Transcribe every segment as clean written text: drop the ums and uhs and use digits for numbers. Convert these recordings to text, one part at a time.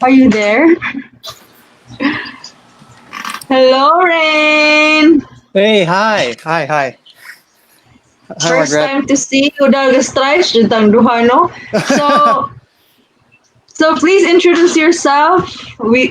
Are you there? Hello, Rain. Hey, hi, hi, hi. Hi, First Margaret. Time to see you, Dalgastrice, tang duha, no? So please introduce yourself. We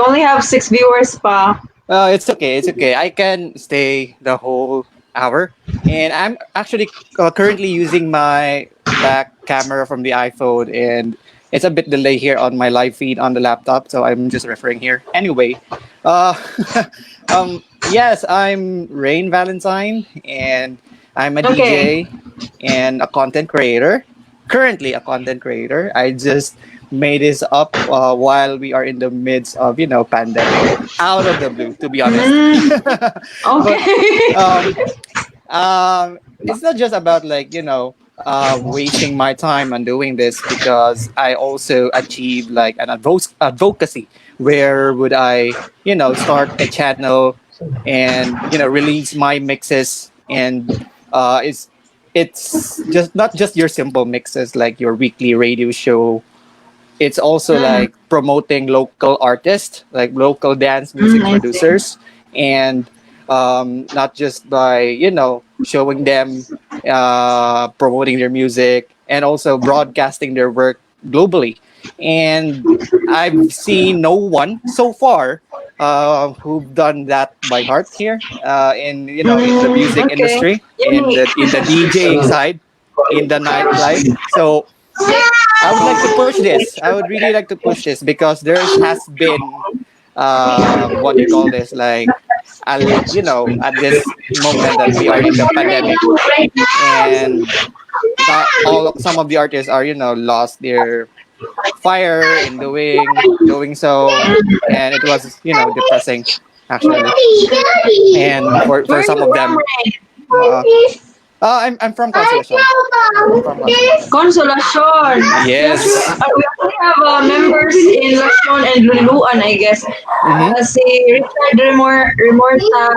only have six viewers pa. It's okay. It's okay. I can stay the whole hour, and I'm actually currently using my back camera from the iPhone, and it's a bit delay here on my live feed on the laptop, so I'm just referring here. Anyway, yes, I'm Rain Valentine, and I'm a DJ and a content creator. Currently, a content creator. I just made this up while we are in the midst of pandemic, out of the blue, to be honest. But it's not just about like wasting my time on doing this because I also achieved like an advocacy where would I start a channel and release my mixes, and it's just not just your simple mixes like your weekly radio show. It's also like promoting local artists, like local dance music I see. Producers, and not just by showing them, promoting their music and also broadcasting their work globally. And I've seen no one so far who've done that by heart here in you know in the music industry, in Unique. the DJing side, in the nightlife. So I would like to push this. I would really like to push this because there has been, what do you call this? Like, I'll, at this moment that we are in the pandemic and not all, some of the artists are, lost their fire in doing so. And it was, depressing actually. And for Where are some you of from, them, Rain? I'm from Consolacion. I'm from Consolacion. Consolacion. Yes. We actually have members in Lacson and Luluan, I guess. Si Richard Remorta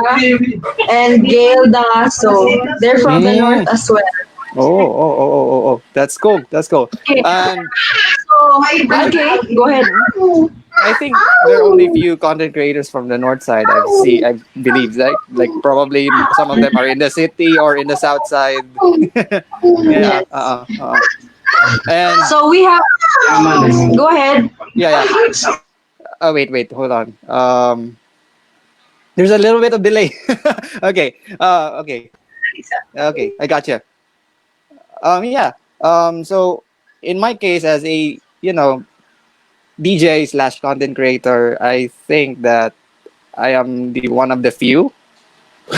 and Gail Dangaso. They're from the north as well. Oh. That's cool. That's cool. Okay. And So, okay, go ahead. I think there are only few content creators from the north side. I see. I believe like probably some of them are in the city or in the south side. Yeah. And So we have, go ahead. Yeah. Oh, wait, wait, hold on. There's a little bit of delay. Okay. Okay. Okay, I gotcha. Yeah. So in my case, as a DJ/content creator, I think that I am the one of the few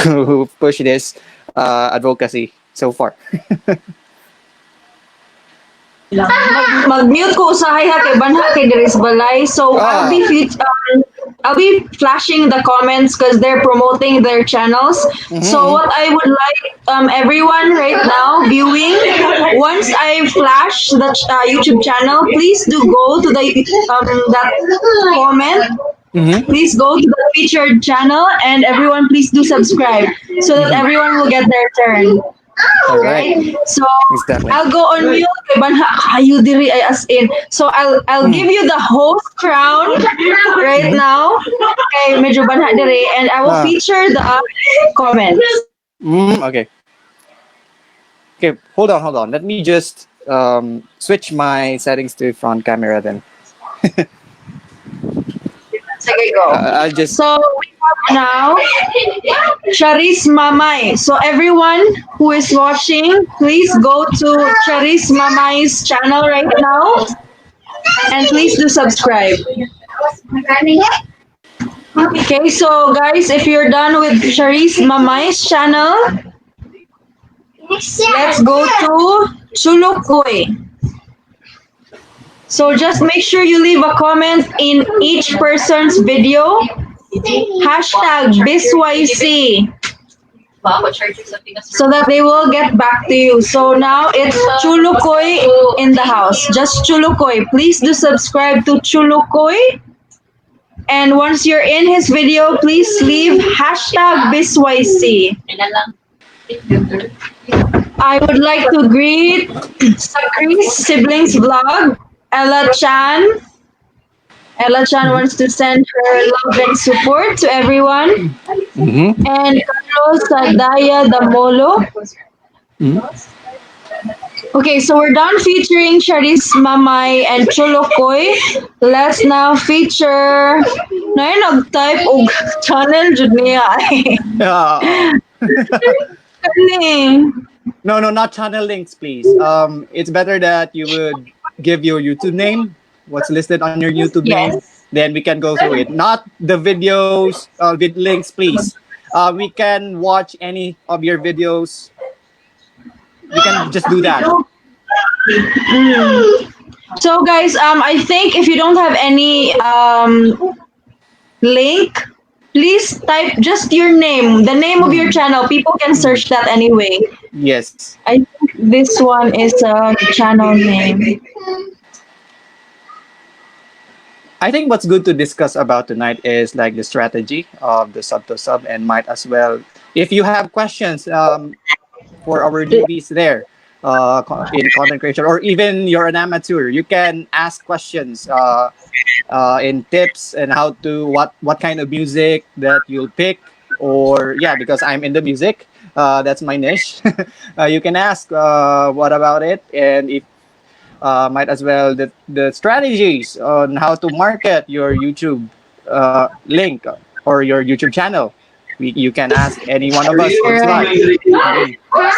who push this advocacy so far. Mag-mute ko usahay ha kay banha kay diri sa balay. So I'll be flashing the comments because they're promoting their channels. So what I would like everyone right now viewing, once I flash the YouTube channel, please do go to the that comment. Please go to the featured channel and everyone, please do subscribe so that everyone will get their turn. All right. Right? So I'll go on mute kay banha kayo diri ay, as in. So I'll give you the host crown right now. Okay, medyo banha diri and I will feature the comments. Okay. Okay, hold on, hold on. Let me just switch my settings to front camera then. Sige, go. I'll just So we have now Charis Mamay. So everyone who is watching, please go to Charis Mamay's channel right now and please do subscribe. Okay, so guys, if you're done with Charis Mamay's channel, let's go to Chulukoy. So just make sure you leave a comment in each person's video. #BisYC so that they will get back to you. So now it's Chulukoy in the house. Just Chulukoy. Please do subscribe to Chulukoy. And once you're in his video, please leave #BisYC. I would like to greet Sakris Siblings Vlog, Ella Chan, Ella Chan wants to send her love and support to everyone. And Carlos Sadaya Damolo. Okay, so we're done featuring Charis Mamay and Cholokoy. Let's now feature na nag-type og channel jud niya. Kani. No, not channel links, please. It's better that you would give your YouTube name, what's listed on your YouTube name. Then we can go through it. Not the videos, vid links, please. We can watch any of your videos. We can just do that. So guys, I think if you don't have any link, please type just your name, the name of your channel. People can search that anyway. Yes. I think this one is a channel name. I think what's good to discuss about tonight is like the strategy of the sub to sub, and might as well, if you have questions for our newbies there in content creation, or even you're an amateur, you can ask questions in tips and how to what kind of music that you'll pick, or yeah, because I'm in the music, that's my niche. You can ask what about it, and if might as well the strategies on how to market your YouTube link or your YouTube channel. You can ask any one of us who's live.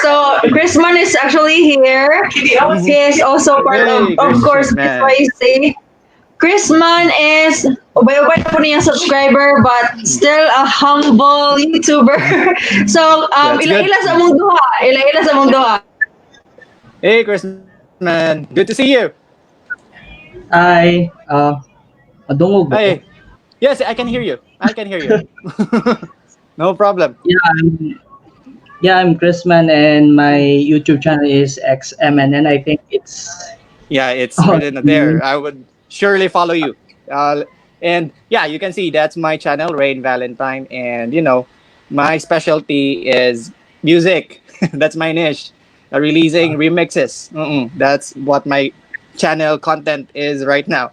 So Chrisman is actually here. He is also part Hey, of course, Chrisman. BYC. Chrisman is ubay-ubay na po niyang subscriber but still a humble YouTuber. So That's good. ila-ila sa among duha. Ila-ila sa among duha. Hey, Chrisman. Good to see you. Hi, madungog ba Hey. ko? Yes, I can hear you. I can hear you. No problem. Yeah, I'm Chrisman and my YouTube channel is XMNN. I think it's Yeah, it's Oh, written there. I would surely follow you. And yeah, you can see that's my channel, Rain Valentine. And my specialty is music. That's my niche. Releasing remixes. That's what my channel content is right now.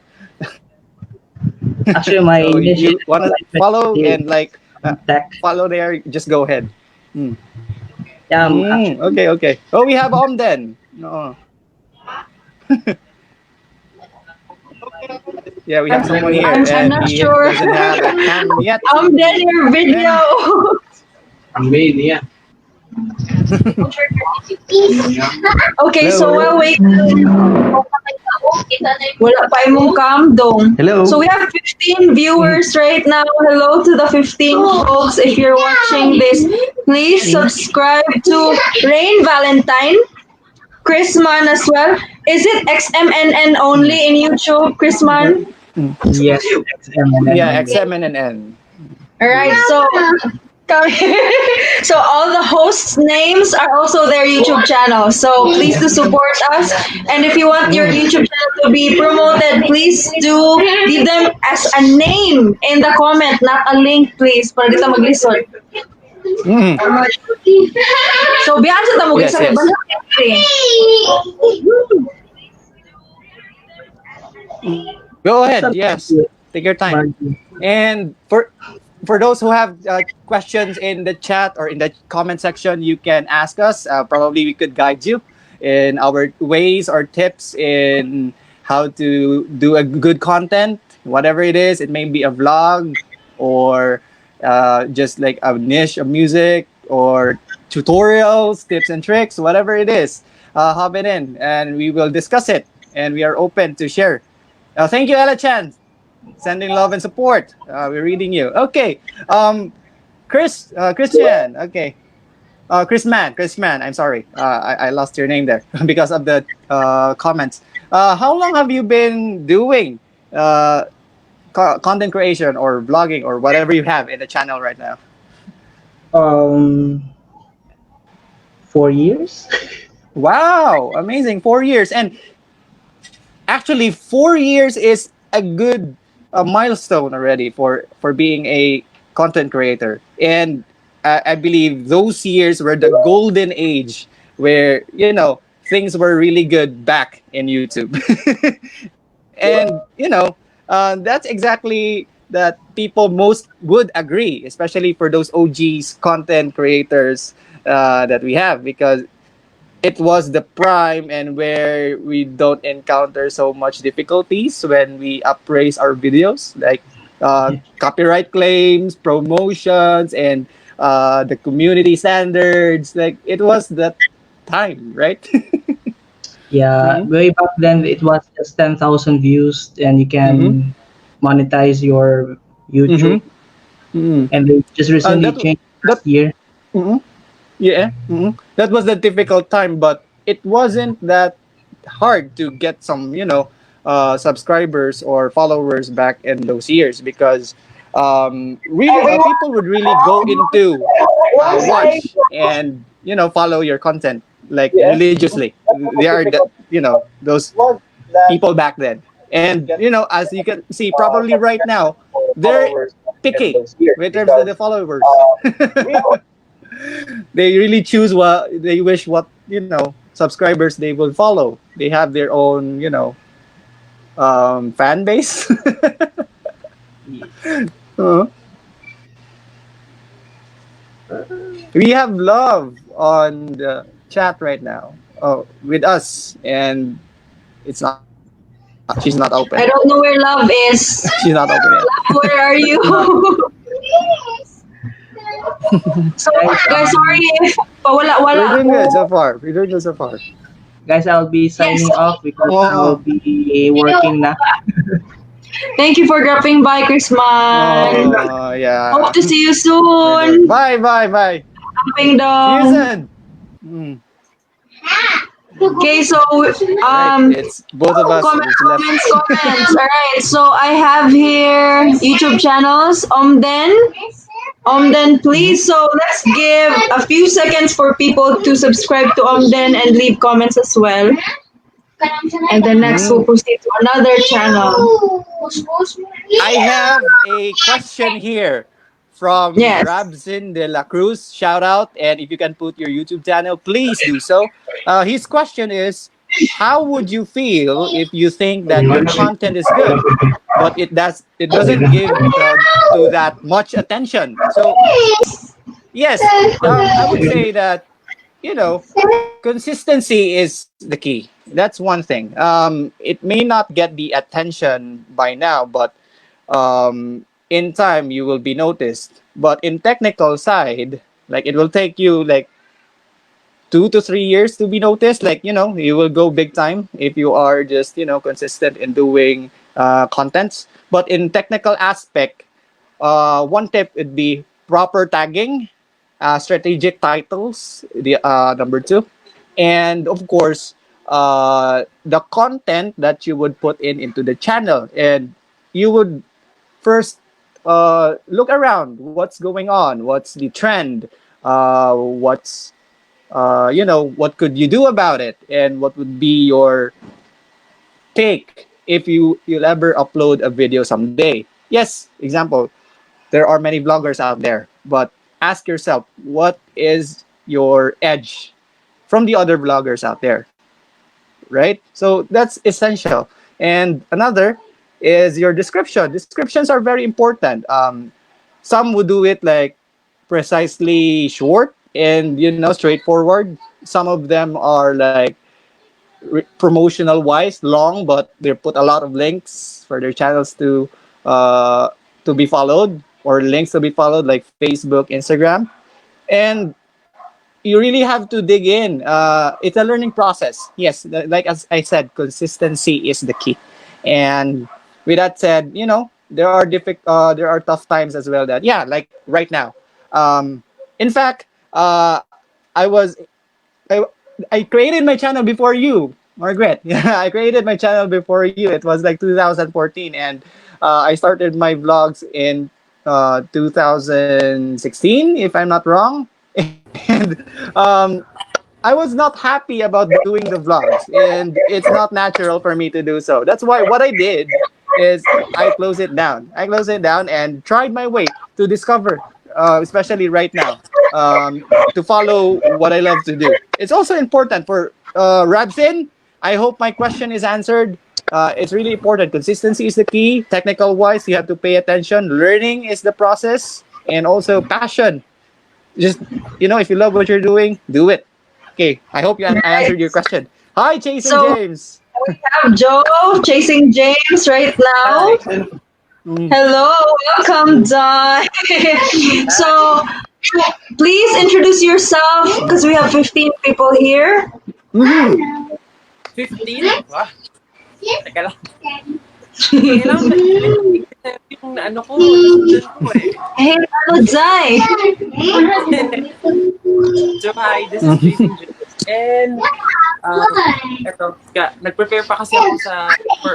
Actually my So if niche you is wanna follow and like tech. Follow there, just go ahead. Yeah, I'm Okay. Oh, we have Omden. No. Yeah, we have someone here, I'm and not he sure. doesn't have a cam yet. Then your video. Ang main niya. Okay, so Hello. While waiting, wala pa imong cam dong. Hello. So we have 15 viewers right now. Hello to the 15 folks. If you're watching this, please subscribe to Rain Valentine, Chrisman as well. Is it XMNN only in YouTube, Chrisman? Yes, XMNN. Yeah, XMNN. All right, so all the hosts' names are also their YouTube channel. So please do support us. And if you want your YouTube channel to be promoted, please do leave them as a name in the comment, not a link, please. Para di ta maglisod. So biyan sa tamo sa Yes. Go ahead. Yes. Take your time. And for those who have questions in the chat or in the comment section, you can ask us. Probably we could guide you in our ways or tips in how to do a good content, whatever it is. It may be a vlog or just like a niche of music or tutorials, tips and tricks, whatever it is. Hop it in and we will discuss it. And we are open to share. Thank you, Ella Chan, sending love and support. We're reading you. Okay. Chris, Christian. Okay. Chris Man, Chris Man. I'm sorry. I lost your name there because of the comments. How long have you been doing content creation or vlogging or whatever you have in the channel right now? 4 years. Wow, amazing. 4 years. And actually, 4 years is a good milestone already for being a content creator. And I believe those years were the golden age where things were really good back in YouTube. And That's exactly that people most would agree, especially for those OGs content creators that we have, because it was the prime and where we don't encounter so much difficulties when we upraise our videos, like copyright claims, promotions, and the community standards. Like, it was that time, right? Yeah, way back then it was just 10,000 views and you can monetize your YouTube. And they just recently changed last year. Yeah. That was the difficult time, but it wasn't that hard to get some subscribers or followers back in those years because really people would really go into watch and follow your content like religiously. They are those people back then, and as you can see, probably right now they're picky in terms of the followers. They really choose what they wish, what subscribers they will follow. They have their own fan base. We have Love on the chat right now, oh, with us, and it's not, she's not open. I don't know where Love is. She's not open yet. Where are you? So, guys, sorry if pawala wala We're doing good ko. So far. We're doing good so far. Guys, I'll be signing off because Oo. I'll be working na. Thank you for dropping by, Chrisman. Oh, yeah. Hope to see you soon. Bye, bye, bye. Ping See you dong. soon. Okay, so Right, it's both of us comments, is left. Comments, comments. All right, so I have here YouTube channels. Omden, Omden, please. So let's give a few seconds for people to subscribe to Omden and leave comments as well. And then next we'll proceed to another channel. I have a question here from Rabzin de la Cruz. Shout out. And if you can put your YouTube channel, please do so. His question is, how would you feel if you think that your content is good, but it doesn't give to that much attention? So yes, I would say that consistency is the key. That's one thing. It may not get the attention by now, but in time you will be noticed. But in technical side, like, it will take you like 2 to 3 years to be noticed. Like, you will go big time if you are just consistent in doing contents. But in technical aspect, one tip would be proper tagging, strategic titles, the number two, and of course, the content that you would put in into the channel. And you would first look around what's going on, what's the trend, what's what could you do about it, and what would be your take if you'll ever upload a video someday. Yes, example, there are many vloggers out there, but ask yourself, what is your edge from the other vloggers out there, right? So that's essential. And another is your description. Descriptions are very important. Some would do it like precisely short and straightforward. Some of them are like promotional wise long, but they put a lot of links for their channels to be followed, or links to be followed, like Facebook, Instagram. And you really have to dig in. It's a learning process. Yes, like as I said, consistency is the key. And with that said, there are tough times as well that, yeah, like right now. In fact, I created my channel before you, Margaret. Yeah, I created my channel before you. It was like 2014, and I started my vlogs in 2016, if I'm not wrong. And I was not happy about doing the vlogs, and it's not natural for me to do so. That's why what I did is I closed it down. I closed it down and tried my way to discover, especially right now, to follow what I love to do. It's also important for Rabsin. I hope my question is answered. It's really important. Consistency is the key. Technical wise, you have to pay attention. Learning is the process, and also passion. Just if you love what you're doing, do it. Okay, I hope I answered your question. Hi, Chasing James. We have Joe Chasing James right now. Hello, welcome, Don. So, please introduce yourself because we have 15 people here. 15? Wah. Teka lang. Kailangan yung ano ko, nasundan ko eh. Hey, ano, Zai? So hi, this is Jason James. And eto, nag-prepare pa kasi ako sa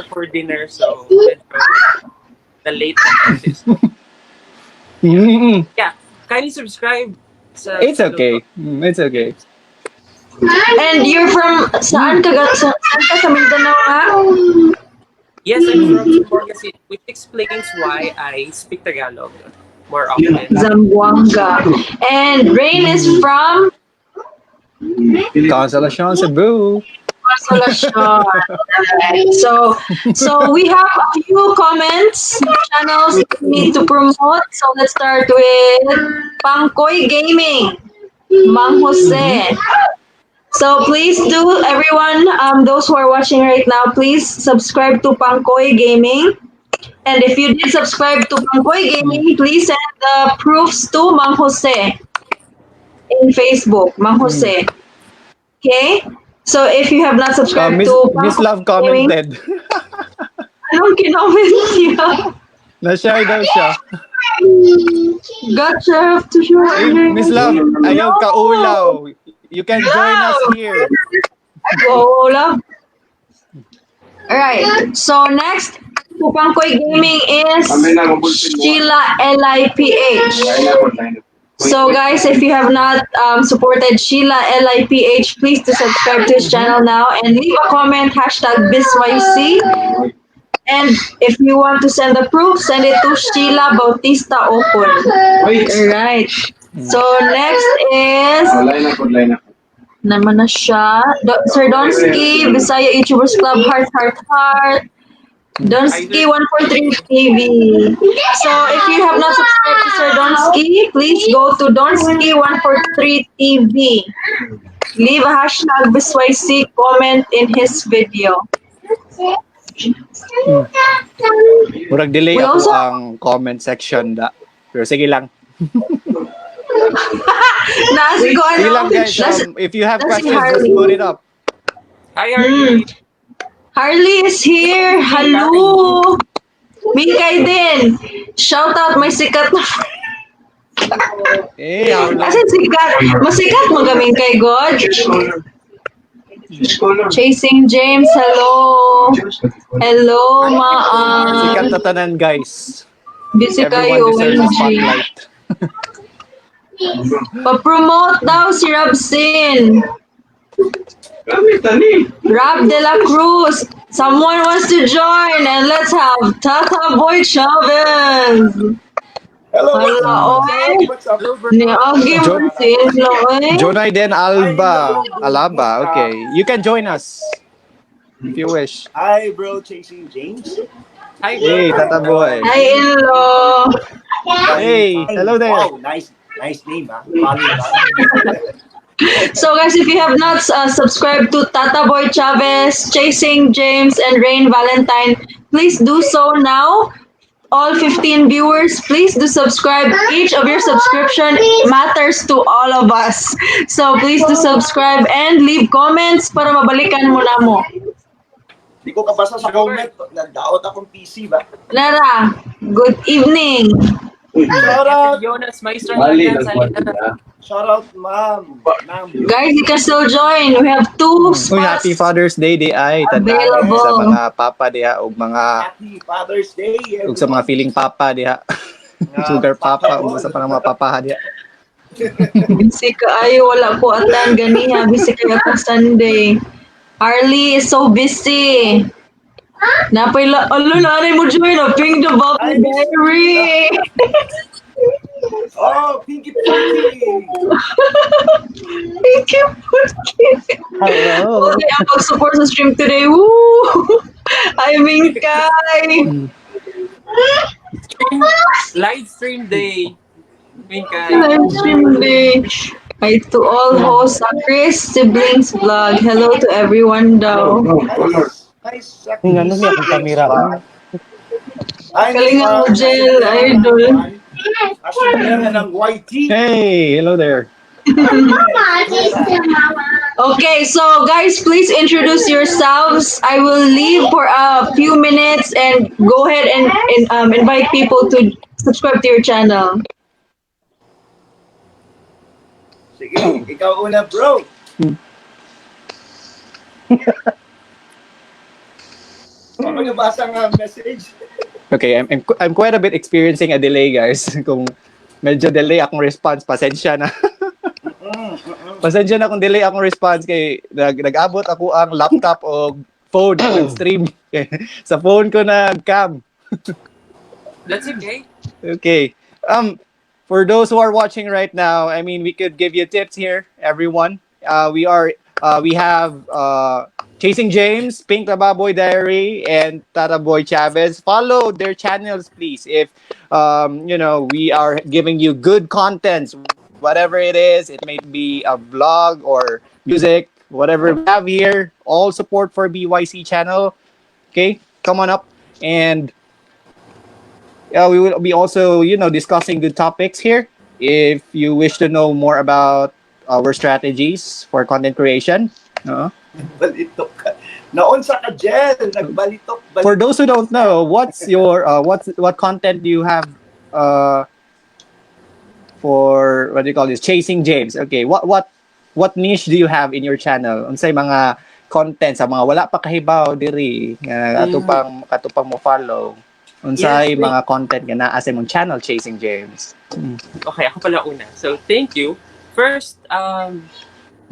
for dinner, so medyo na late na kasi. Yeah, kindly subscribe sa It's okay. It's okay. And you're from, saan ka, saan ka sa Mindanao, ha? Yes, I'm from Zamboanga City, which explains why I speak Tagalog more often. Zamboanga. And Rain is from Consolacion, Cebu. Consolacion. Alright. So we have a few comments, channels we need to promote. So let's start with Pangkoy Gaming, Mang Jose. So please do, everyone, those who are watching right now, please subscribe to Pangkoy Gaming. And if you did subscribe to Pangkoy Gaming, please send the proofs to Mang Jose in Facebook, Mang Jose. Okay? So if you have not subscribed Miss, to Miss Pangkoy Love Gaming, commented. Anong kinoment niya? Na-share daw siya. Gotcha, have to share. Hey, Miss Love, ayaw kaulaw. You can join us here. Go, love. Alright, so next, Pangkoy Gaming is Sheila LIPH. So guys, if you have not supported Sheila LIPH, please do subscribe to his channel now and leave a comment, #BizYC. And if you want to send the proof, send it to Sheila Bautista Ocon. Alright. So next is naman na siya. Sir Donsky, Bisaya YouTubers Club, heart, heart, heart. Donsky 143 TV. So if you have not subscribed to Sir Donsky, please go to Donsky 143 TV. Leave a #BizYC comment in his video. Murag delay We ako ang comment section da. Pero sige lang. Nasi ko ano? Sige lang, guys. If you have Nasi questions, just Harley. Put it up. Hi, Harley. Harley is here. Hello. Mingkay din. Shout out, may sikat na. Hey, Harley. As in sikat. Masikat mo gaming kay God. Chasing James, hello. Hello, maa. Sikat na tanan, guys. Busy kayo, Everyone deserves a OMG. Spotlight. Pa-promote daw si Rabsin. Rab de la Cruz. Someone wants to join and let's have Tata Boy Chavez. Hello. Hala, oy. What's up? Ni Augie Marcelo, oy. Jonay Den Alba. Alaba, okay. You can join us if you wish. Hi, bro. Chasing James. Hi, bro. Hey, Tata Boy. Hi, in-law. Hey, hello there. Wow, nice, nice name, ah. Follow that. So guys, if you have not subscribed to Tata Boy Chavez, Chasing James, and Rain Valentine, please do so now. All 15 viewers, please do subscribe. Each of your subscription matters to all of us. So please do subscribe and leave comments para mabalikan mo na mo. Di ko kabasa sa comment. Nagdaot akong PC ba? Lara, good evening. Shout out! Jonas, Maestro Morgan, salita. Shout out, ma'am. Ma'am. Guys, you can still join. We have two Uy, spots. Happy Father's Day di ay tandaan Available. Sa mga papa diha ug mga Happy Father's Day. Ug sa mga feeling papa diha. Sugar papa ug sa parang mga papaha diha. Busy kaayo, wala ko atan ganiha. Busy kayo akong Sunday. Harley is so busy. Napay la, alo na mo join na Ping the Bubble Diary. Oh, Pinky Pinky! Thank you, Putki. Hello. Okay, ang pag-support sa stream today. Woo! Hi, Mingkay! Live stream day. Minkay. Live stream day. Hi to all hosts sa Chris Siblings Vlog. Hello to everyone daw. Hi, sa Yung ano niya, akong kamera. Hi, Galingan mo, Jel, idol. Ashley ng YT. Hey, hello there. Okay, so guys, please introduce yourselves. I will leave for a few minutes and go ahead and invite people to subscribe to your channel. Sige, ikaw una, bro. Ako nabasa nga message. Okay, I'm quite a bit experiencing a delay, guys. Kung medyo delay akong response, pasensya na. Pasensya na kung delay akong response kay nag-abot ako ang laptop o phone stream. Sa phone ko na cam. That's okay. Okay. For those who are watching right now, I mean, we could give you tips here, everyone. We have Chasing James, Pink Lababoy Diary, and Tata Boy Chavez. Follow their channels, please. If we are giving you good contents, whatever it is, it may be a vlog or music, whatever we have here, all support for BYC channel. Okay, come on up, and we will be also, discussing good topics here. If you wish to know more about our strategies for content creation. Balitok ka. Naunsa ka, Jel. Nagbalitok. Balitok. For those who don't know, what's your what content do you have for, what do you call this? Chasing James. Okay, what niche do you have in your channel? Unsay mga content sa mga wala pa kahibaw diri nga ato pang mo follow? Unsay Yes, mga content nga naa sa imong channel, Chasing James? Okay, ako pala una. So, thank you. First,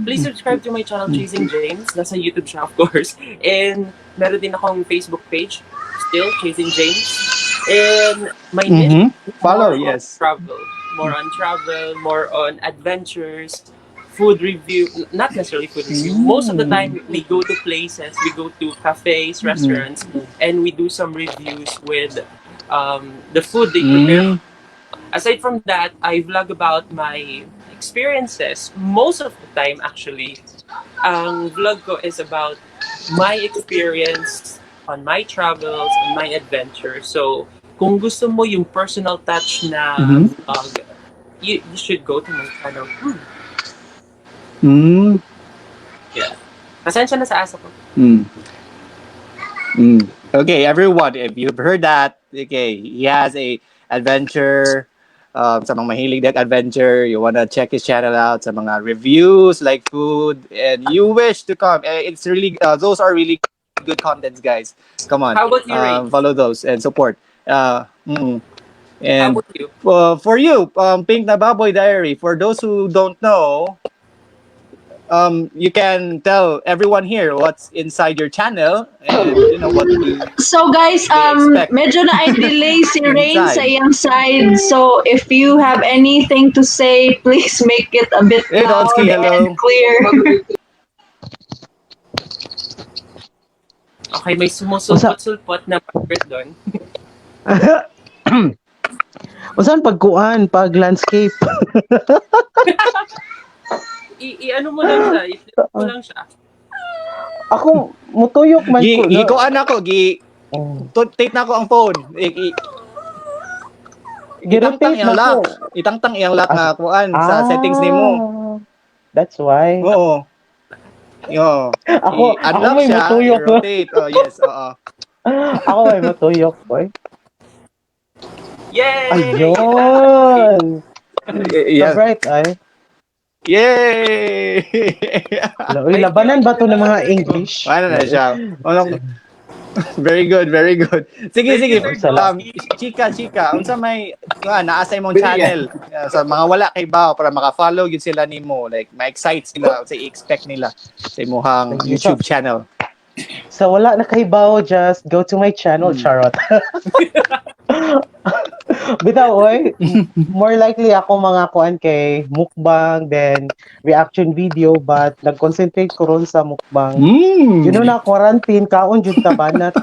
please subscribe to my channel, Chasing James. Nasa YouTube siya, of course. And meron din akong Facebook page, still Chasing James. And my niche, Follow, more on yes. travel. More on travel, more on adventures, food review. Not necessarily food review. Most of the time, we go to places, we go to cafes, restaurants, and we do some reviews with the food they prepare. Aside from that, I vlog about my experiences. Most of the time, actually, ang vlog ko is about my experience on my travels and my adventure. So, kung gusto mo yung personal touch na vlog, you should go to my channel. Yeah. Pasensya na sa aso ko. Okay, everyone, if you've heard that, okay, he has a adventure. Sa mga mahilig na adventure, you wanna check his channel out. Sa mga reviews like food, and you wish to come, it's really those are really good contents, guys. Come on. How about you, Ray? Follow those and support. And How about you? For you, Pink na Baboy Diary, for those who don't know, you can tell everyone here what's inside your channel and you know what you So guys, they expect. Medyo na ay delay si Rain Inside. sa iyang side. So if you have anything to say, please make it a bit Hey, loud Donsky, hello. and clear. Okay, may sumusulpot-sulpot na pirate doon. Usan pagkuan pag landscape? I-ano mo lang siya, i-flip mo lang siya. Ako mutuyok man Gi, ko. No? gikuan ako, gi tape na ako ang phone. Itangtang Girotate iyang na lock. ko. Itangtang iyang lock na kuan sa settings nimo. That's why. Oo. Yo. Ako I-unlock may siya, mutuyok. I-rotate. Oh, yes, oo. Ako may mutuyok, boy. Yay! Ayun. Yeah. Right, ay. Yay! Uy, labanan ba to ng mga English? Ano na siya? Ano, very good, very good. Sige, Thank sige. you, Sir Chika, chika. Unsa may naa sa imong channel sa mga wala kay bao para maka-follow gyud sila nimo, like ma-excite sila sa i-expect nila sa imong YouTube channel. So wala na kay bao, just go to my channel, charot. Bitaw, oy. More likely ako mga kuan kay mukbang, then reaction video, but nag-concentrate ko ron sa mukbang. Na quarantine, kaon jud ta banat.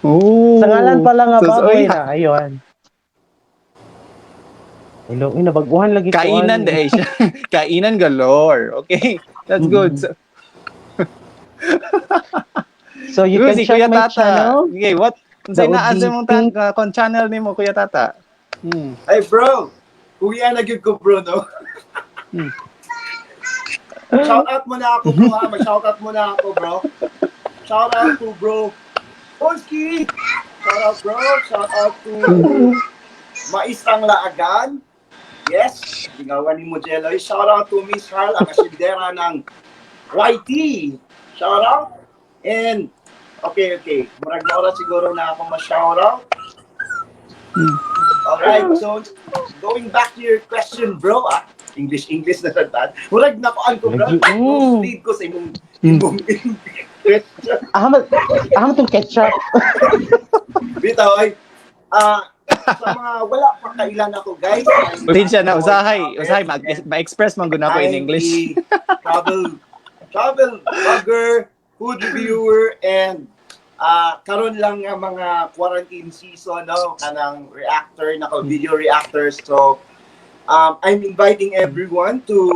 Oh. Sa ngalan pa lang nga baboy na, ayun. Hello, uy, nabaguhan lagi kuan. Kainan dahil siya. Kainan galore. Okay. That's good. So, So you can check Kuya my Tata. channel. Okay, what? Unsay That naa would sa be imong Pink. kon channel nimo, Kuya Tata? Ay, bro. Kuya na gyud ko, bro, no? Shout out muna ako, bro, ha? Mag-shout out muna ako, bro. Shout out to bro Polski. Shout out, bro. Shout out to Maisang Laagan. Yes, gingawa ni mo, Jeloy. Shout out to Miss Harl, ang asyendera ng YT. Shout out. And, okay. Murag na oras siguro na ako ma-shout out. Alright, so going back to your question, bro, ah. English, English na tandaan. Murag na ko bro. Lead ko sa imong question. Aham tong ketchup. Bitaw, ay, sa mga wala pa kailan ako, guys. Din siya na usahay, usahay ma-express man gud nako in English. Travel vlogger, food reviewer, and karon lang nga mga quarantine season, no, kanang reactor nako, video reactors. So I'm inviting everyone to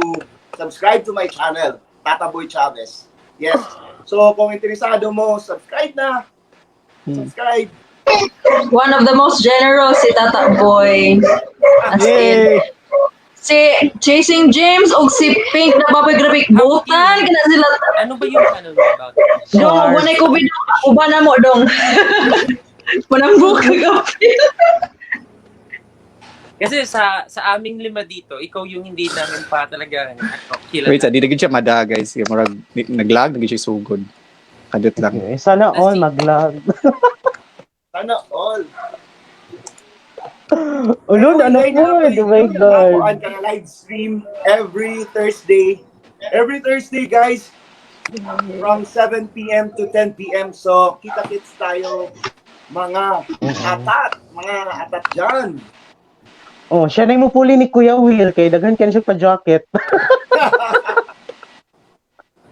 subscribe to my channel, Tata Boy Chavez. Yes. So kung interesado mo, subscribe na. Subscribe. One of the most generous si Tata Boy. As in, si Chasing James og si Pink na baboy grabe butan kana sila. Ano ba yung channel mo about? Dong, wala ko bidong uban na mo dong. Manambok ka kape. Kasi sa aming lima dito, ikaw yung hindi namin pa talaga ano, kilala. Wait, sa di na gud siya mada, guys. Kaya murag naglag na gud siya sugod. Kadot lang. Okay, sana all maglag. Sana all. Ulun, ano po? Oh my God. Ako ang live stream every Thursday. Every Thursday, guys. From 7 p.m. to 10 p.m. So, kita-kits tayo mga atat. Mga atat dyan. Oh, siya na yung mupuli ni Kuya Will kay daghan kan siya pa jacket.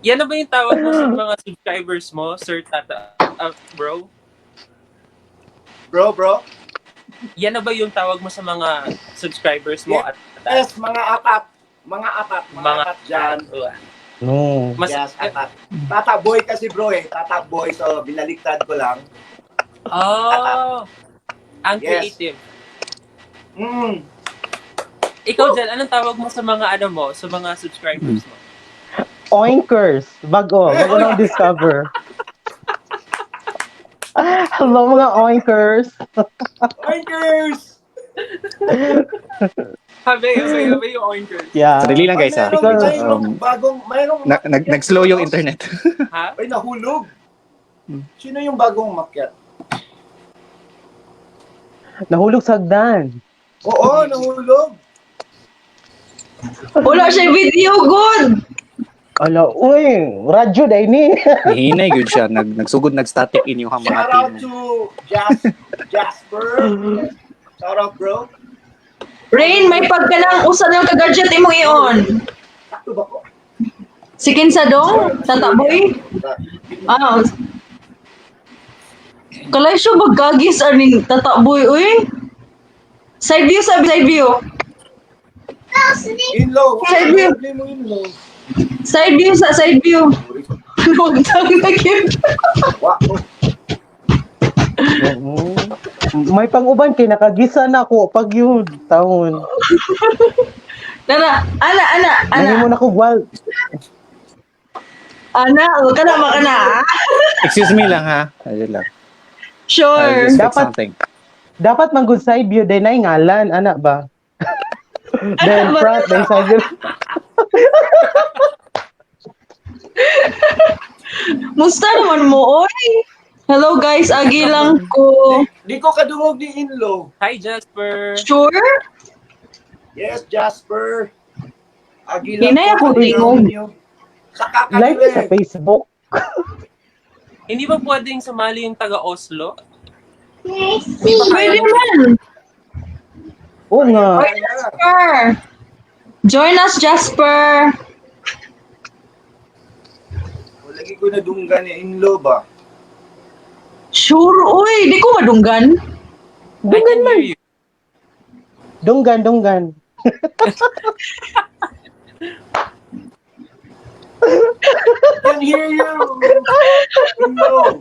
Yan na ba yung tawag mo sa mga subscribers mo, Sir Tata? Bro? Bro? Yan na ba yung tawag mo sa mga subscribers mo? Yes, yes, mga atat. Mga atat. Mga atat dyan. No. Mas, yes, atat. Tata boy kasi bro eh. Tata boy. So, binaliktad ko lang. Oh! Ang Yes. creative. Mm. Ikaw, Jen, anong tawag mo sa mga ano mo, sa mga subscribers mo? Oinkers. Bago. Bago nang discover. Hello mga oinkers. Oinkers! Habi, habi yung oinkers. Yeah. Sarili lang guys ha. Mayroong, bagong, mayroong Nag-slow yung internet. Ha? Ay, nahulog. Sino yung bagong umakyat? Nahulog sa hagdan. Oo, nahulog. Wala siya video good. Ala, uy, radyo dahil ni. Nihinay gud siya. Nagsugod nag-static inyong mga Shout out team. to Jasper. Shout out, bro. Rain, may pagkalang usa ng ka-gadget imong i-on. Sakto ba ko? Si Kinsa dong? Tata Boy? Ah. Kalay siya magkagis aning Tata Boy, uy. Side view, side view. In-law. Side view. Side view sa side view. Huwag tang nagip. May pang-uban kay nakagisa na ako pag yun taon. Nana, ana, ana, ana. Nahimo na ko gwal. Ana, kana makana. Excuse me lang ha. Ayun lang. Sure. Dapat Dapat man good side view day na ngalan ana ba? Then front then side view. Musta naman mo, oy? Hello guys, agi lang ko. Di ko kadungog ni in-law. Hi, Jasper. Sure? Yes, Jasper. Agi lang Hinay ako tingog. Sa Live sa Facebook. Hindi ba pwedeng sumali yung taga Oslo? Pwede man. Oo nga. Oy, Jasper! Join us, Jasper! Lagi ko nadunggan ni in-law ba? Sure, uy, di ko madunggan. I can hear you. Dunggan, dunggan. Can hear you! In-law.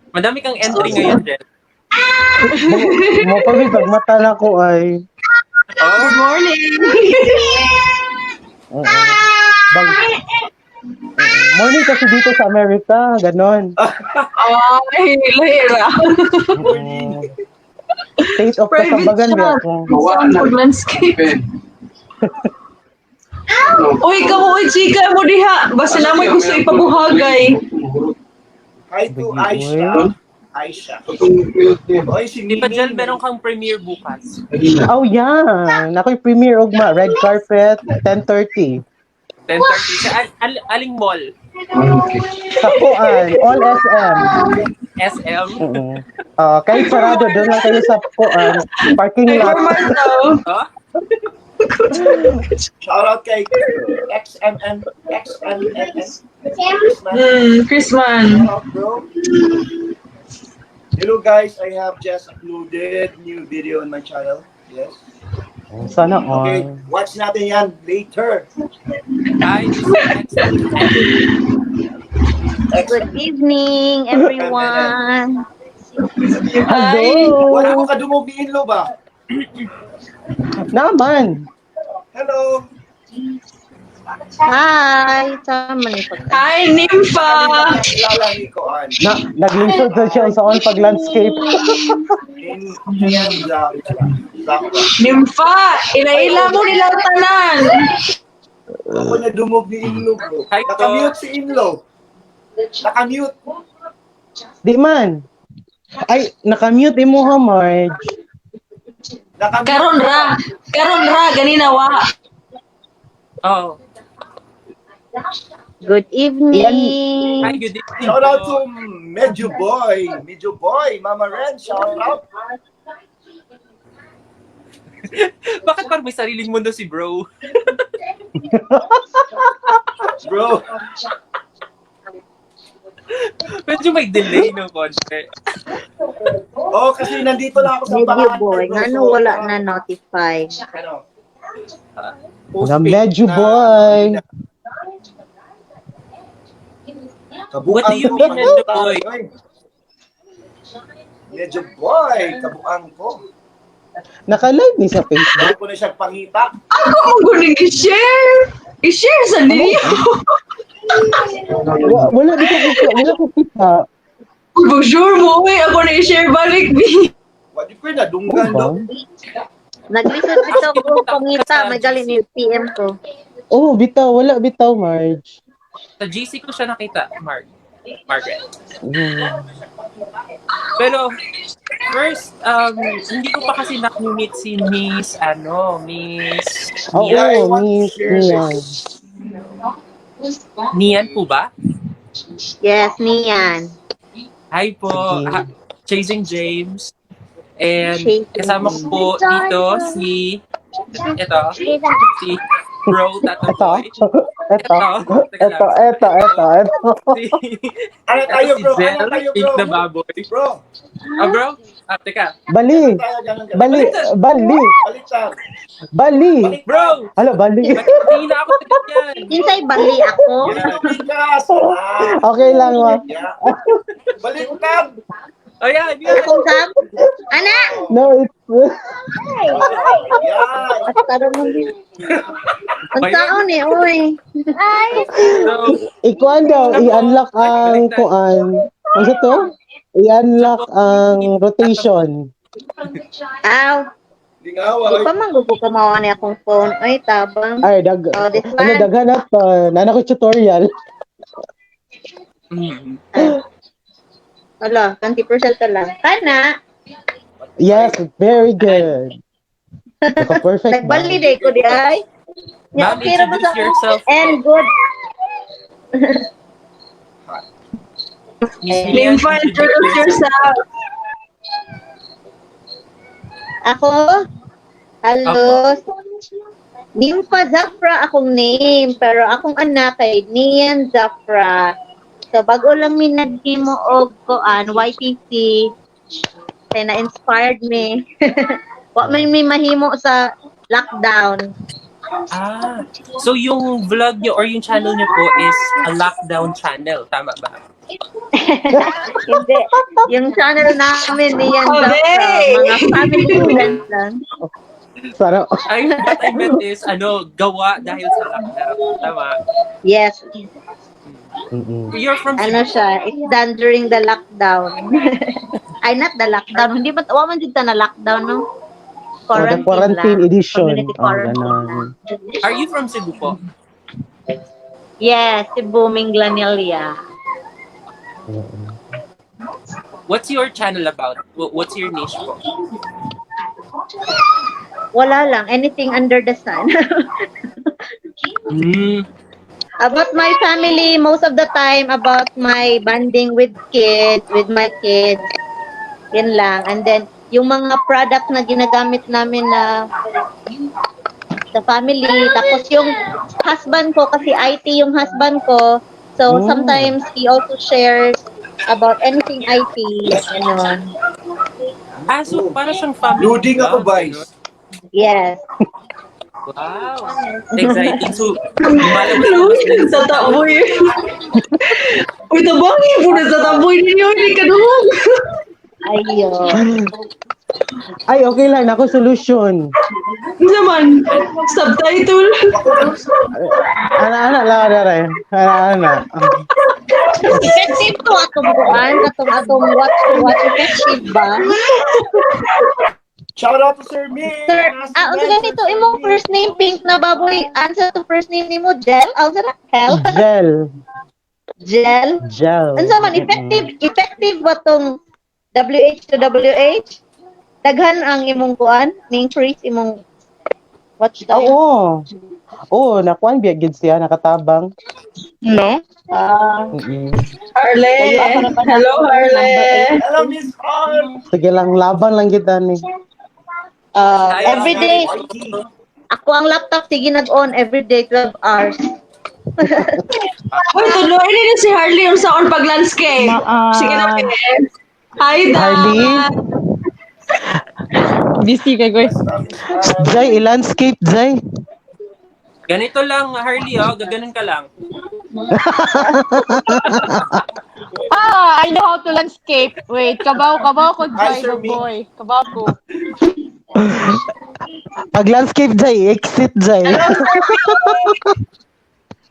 Madami kang entry ngayon, Jel. Mo pa pag mata na ko ay. Good morning! Oo. Bag, morning kasi dito sa Amerika, ganon. Ay, lahira. Oo. State of Private Kasambagan chat. ba ako? Saan landscape? Uy, kamo, uy, chika mo diha. Basta na mo'y gusto ipabuhagay. Hi to Aisha. Aisha. Oy, si Di ba, Jel, Mimi. meron kang premiere bukas? Oh yeah, nakoy premiere ugma, red carpet, 10:30. 10:30. Sa aling mall? Sa Kuan, all SM. SM? Oo. Ah, kahit sarado doon lang kayo sa Kuan, parking lot. Formal daw. Huh? Shout out kay XMN XMNN. Chrisman. Shout out, bro. Hello guys, I have just uploaded new video on my channel. Yes. Sana all. Okay, watch natin yan later. Hi, this is XMNN. Good evening, everyone. Hello. Wala ko kadungog ni Inlo ba? Naman. Hello. Hi! Sama ni pagka. Hi, Nympha! Kilala ni Koan. Na, naglungsod na siya sa on pag landscape. In Zakra. Nympha! Ila-ila mo nila tanan. Ako na dumog ni Inlo, bro. Hi, to. Nakamute si Inlo. Nakamute. Di man. Ay, nakamute imo ha, Marge. Nakamute. Karon ra. Karon ra, ganina wa. Oh. Good evening. Hi, good evening. Shout out po. to Medyo Boy. Medyo Boy. Mama Ren, shout out. Bakit parang may sariling mundo si bro? Bro. Medyo may delay no konti. Oh, kasi nandito lang ako sa Medyo paraan. boy, bro. ngano So, wala na notify. Ano? Na medyo boy. Kabuang What do you mean, medyo boy? Medyo boy, kabuang ko. Naka-live ni sa Facebook. Hindi ko na siya pangita. Ako mo guning i-share. I-share sa ninyo. Wala di ko kita, wala ko kita. Bonjour mo, uy. Ako na i-share balik, B. Wadi ko na dunggan Oh, do. Naglisod bitaw ko pangita, may gali ni PM ko. Oh, bitaw, wala bitaw, Marge. Sa GC ko siya nakita, Mark. Margaret. Mm. Pero first, hindi ko pa kasi na-meet si Miss, ano, Miss Oo, Nian. I want to Miss share Nian. Nian po ba? Yes, Nian. Hi po, Sige. Chasing James. And Chasing kasama ko po dito si, ito, si Bro Tato Ito, Boy. ito, Teka ito, lang. ito, ito, ito. Si, Ano tayo, si bro? Jel, Ano tayo, Pink bro? na baboy. Bro, Ah, bro? Ah, teka. Bali, tayo ganun ganun. bali, bali, Baliktad. bali. Bro! Hala, bali. Bakit na ako sa ganyan? Kinsay bali ako. Balikas. Ah, Okay lang, ma. yeah. Baliktad. Ayan, yan. Akong sab? Ana! No, it's... Yeah. At tarong mo din. Ang taon eh, oy. So, Ikuan daw, i-unlock ang kuan. Ano sa to? I-unlock ang rotation. Aw, Lingawa. di pa man gugo kamawa ni akong phone. Ay, tabang. Ay, dag Oh, this ano one. daghan na to. Nana ko tutorial. mm, Ala, 20% na lang. Kana, Yes, very good. Naka-perfect ba? nagbali day ko di ay. Nya, Ma'am, okay ra ba introduce sa akong yourself. And good. Miss Nian, Nympha, introduce yourself. Ako? Hello. Nympha Zafra akong name, pero akong anak kay Nian Zafra. So bago lang mi naghimo og kuan YTC kay na-inspired me. Wa man mi mahimo sa lockdown. Ah, so yung vlog nyo or yung channel nyo po is a lockdown channel, tama ba? Hindi. Yung channel namin Nian Zafra, Abe! mga family events lang. Sana Ay, what I meant is, ano, gawa dahil sa lockdown. Tama. Yes. You're from Ano siya, it's done during the lockdown. Ay, not the lockdown. Hindi ba, wa man jud ta na lockdown, no? Oh, the quarantine lang. edition. Community Oh, quarantine ganon. lang. Are you from Cebu po? Yes, si Booming Glanilia. What's your channel about? What's your niche po? Wala lang, anything under the sun. About my family, most of the time, about my bonding with kids, with my kids. Yan lang. And then, yung mga product na ginagamit namin na sa family. Tapos yung husband ko, kasi IT yung husband ko. So, sometimes he also shares about anything IT. Ganon. Ah, so para siyang family Loading ako, vlog, guys. Yes. Wow. Exciting. So, lumalabas Hello, sa taboy. Uy, tabangi po na sa taboy ninyo. Hindi ka duhog. Ayun. Ay, okay lang. Ako solution. Ano naman? Subtitle? Ana, ana, lang, ana, ana, ana, ana. Effective to atong kuan, atong watch to watch. Effective ba? Shout out to Sir Mick. Sir, unsa ganito imong first name pink na baboy? Unsa to first name nimo? Gel? Unsa na? Hell? Gel. Gel? Gel. Unsa man effective ba tong WH to WH? Daghan ang imong kuan, ni-increase imong watch time. Oo. Oo, nakuan biya gid siya nakatabang. No? Ah, Harley. Hello, Harley. Hello, Miss Arl. Sige lang, laban lang kita ni. Every day ako ang laptop sige nag-on every day 12 hours. Uy, tuloy ni si Harley yung sa on pag-landscape. Sige na, pe. Hi, Dan. Harley? Busy ka, guys. Jay, i-landscape, Jay. Ganito lang, Harley, oh. Gaganon ka lang. Ah, I know how to landscape. Wait, kabaw ko, Hi, Jai, Sir the boy. Kabaw ko. Pag landscape, Jay, exit, Jay.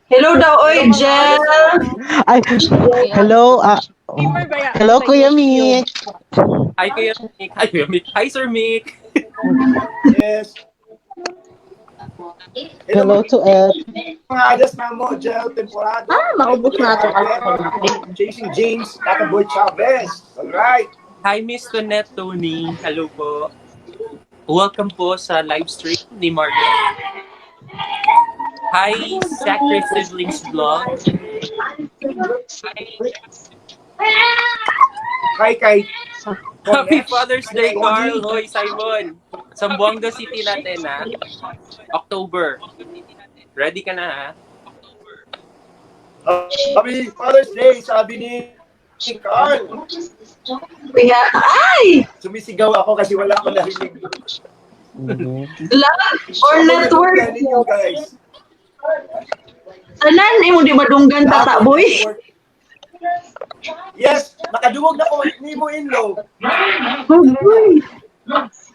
Hello daw, oy, Jel. Ay, hello, hello, Kuya Mick. Hi, Kuya Mick. Hi, Kuya Mick. Hi, Sir Mick. Yes. Hello to Ed. Mga adas na mo, Gel Temporada. Ah, maubos na atong alcohol. Chasing James, Tata Boy Chavez. Alright. Hi, Miss Tonette Tony. Hello po. Welcome po sa live stream ni Margaret. Hi, Sacred Siblings Vlog. Hi, kay Happy Father's Day, Carl. Hoy, Simon. Zamboanga City natin, ha? October. Ready ka na, ha? Happy Father's Day, sabi ni Carl. We have, ay! Sumisigaw ako kasi wala akong narinig. Love or network? Telling you guys. Tanan, imo di madunggan tata, boy. Yes, nakadungog na ko nimo inlo.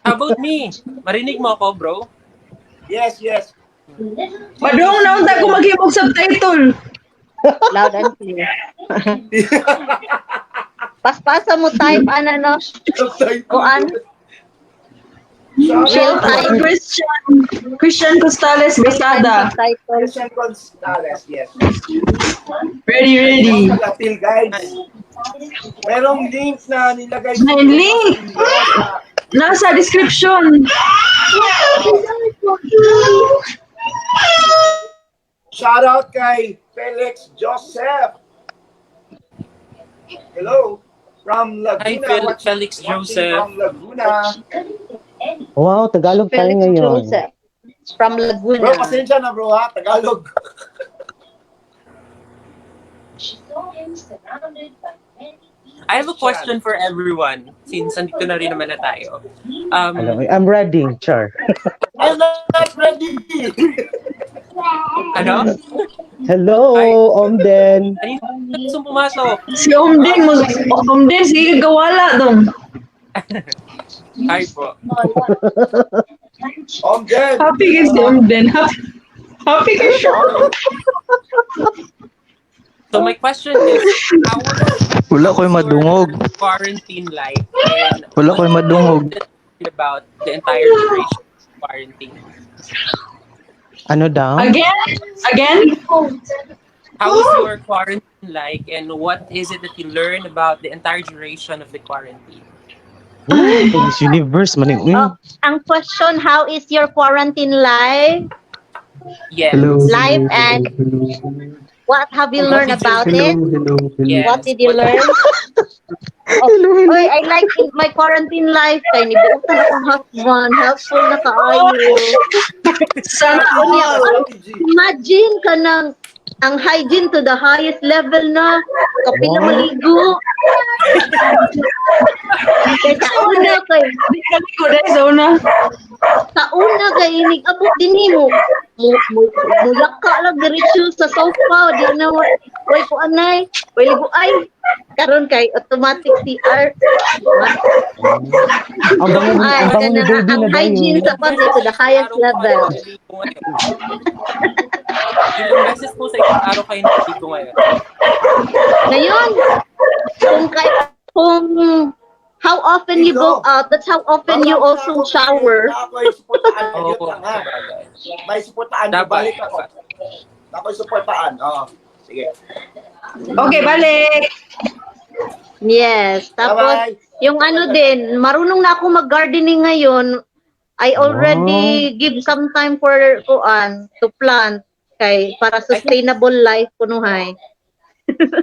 How about me? Marinig mo ako, bro? Yes. Madung na unta ko maghimog subtitle. Loud and clear. Paspasa mo type ana no. Kuan. Shout out to Christian Costales Besada. Christian Costales, yes. Ready, ready. Pag-appeal, guys. Merong link na nilagay. May link! Nasa description. Shout out kay Felix Joseph. Hello. From Laguna. Hi, Felix Watching Joseph. From Laguna. Wow, Tagalog tayo Felix ngayon. Joseph from Laguna. Bro, pasensya na bro ha, Tagalog. I have a question for everyone since andito na rin naman na tayo. Alam mo, I'm ready, Char. I'm not ready! Ano? Hello, Omden. Kanino gustong pumasok? Si Omden, mo, Omden, sige, gawala dong. Hi po. Omden! Happy kay si Omden. Happy, happy kay siya. So my question is, how was Wala ko'y madungog. quarantine life and Wala ko'y madungog. about the entire duration of quarantine? Ano daw? Again? Again? How was your quarantine like and what is it that you learned about the entire duration of the quarantine? Ooh, Miss Universe man yun. Oh, ang question, how is your quarantine life? Yes. Hello. Life and what have you learned about it? Hello, hello. Yes. What did you learn? Oh, oy, I like in my quarantine life kay nibuotan akong husband, helpful na kaayo. Sana Unya, imagine ka ng ang hygiene to the highest level na. Kapila Wow. maligo. Kay sa una kay Di kami ko dahil sa una. sa una kay inig abot din nimo. Mo mo muyaka lang diretso sa sofa, di na way ko anay, way ligo ay. Karon kay automatic CR. Ang bango, Ay, ang bango ni kana baby ang na dayon. hygiene sa pati to the highest level. Ilang beses po sa isang araw kayo naliligo ngayon? Ngayon, kung how often you go out, that's how often you also shower. Ako ay suportaan. Oo, Yun lang ha. May suportaan. Dapat. Balik ako. Ako ay suportaan. Oo. Sige. Okay, balik. Yes. Tapos, Bye-bye. yung ano din, marunong na ako mag-gardening ngayon. I already give some time for kuan to plant kay para sustainable life kunuhay.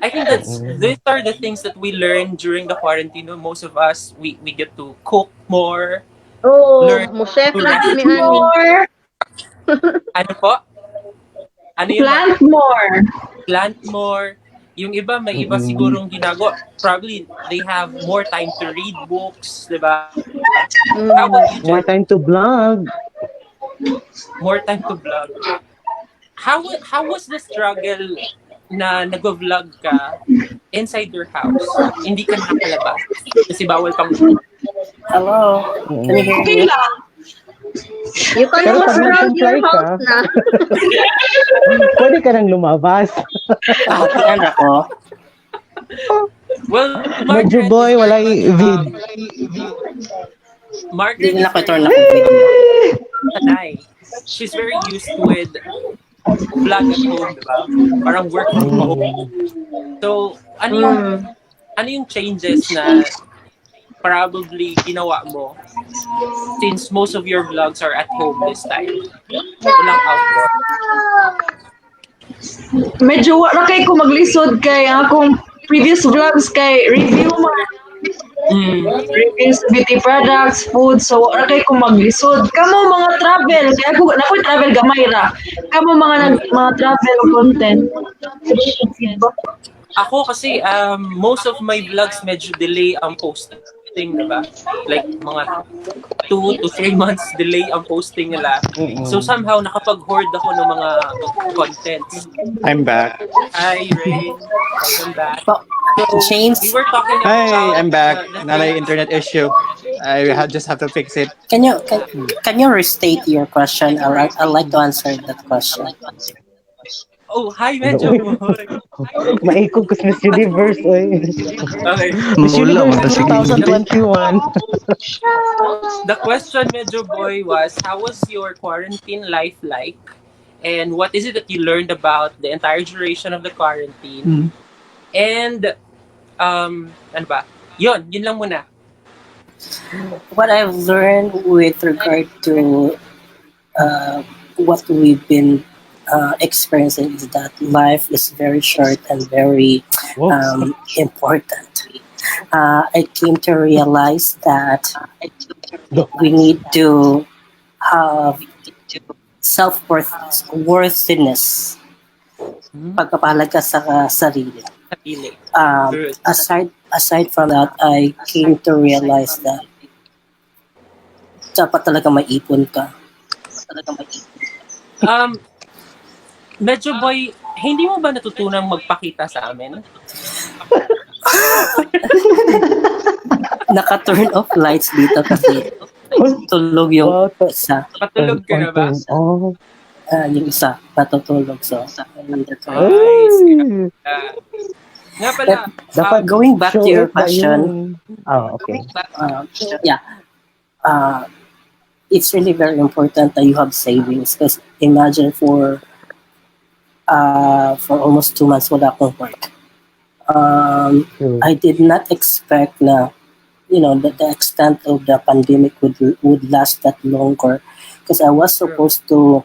I think that's these are the things that we learn during the quarantine. No? Most of us, we get to cook more. Oh, Learn mo chef to na rest mi ani. More. Ano po? Ano yung Plant more. Plant more. Yung iba, may iba sigurong ginagawa. Probably, they have more time to read books, di ba? How about you, More Jen? time to vlog. More time to vlog. How was the struggle na nag-vlog ka inside your house? Hindi ka nakakalabas kasi bawal pang Hello. Can you hear Okay me? lang. You can Pero walk pag around your nag-comply ka, house na. pwede ka nang lumabas. Ayan ako. Well, Medyo Margaret boy, is wala very much, vid. Margaret Hindi is na ako very turn ako video. sanay. She's very used with vlog at home, di ba? Parang work from home. So, ano yung changes na probably ginawa mo since most of your vlogs are at home this time? Walang outdoor. Medyo wala kay ko maglisod kay ang akong previous vlogs kay review man. Reviews, beauty products, food, so wala kay ko maglisod. Kamo mga travel, kaya ako na travel gamay ra. Kamo mga nag, mga travel content. Ako kasi, most of my vlogs medyo delay ang posting, di ba? Like mga 2 to 3 months delay ang posting nila. So somehow nakapag-hoard ako ng mga contents. I'm back. Hi, Ray. Welcome back. So, James, we were talking Hi, about I'm back. the Nalay internet issue. I just have to fix it. Can you restate your question? Or I'd like to answer that question. Oh, hi, Medyo. Maikog ko sa Miss Universe, oy. Okay. Miss Mula, Universe mata sige. 2021. The question, Medyo Boy, was how was your quarantine life like? And what is it that you learned about the entire duration of the quarantine? And, ano ba? Yun, yun lang muna. What I've learned with regard to what we've been experiencing is that life is very short and very important. I came to realize that We need to have self-worth, worthiness. Pagpapahalaga sa sarili. Sarili. Good. Aside from that, I came to realize that dapat talaga may ipon ka. Medyo boy, hindi mo ba natutunang magpakita sa amin? Naka-turn off lights dito kasi tulog yung isa. Patulog ka na ba? Oh. Yung isa, patutulog. So, Nice. Nga pala, Dapat going back to show your it ba question, yun? Ah, okay. Yeah, it's really very important that you have savings because imagine for almost 2 months wala akong work. I did not expect na that the extent of the pandemic would last that longer because I was supposed to,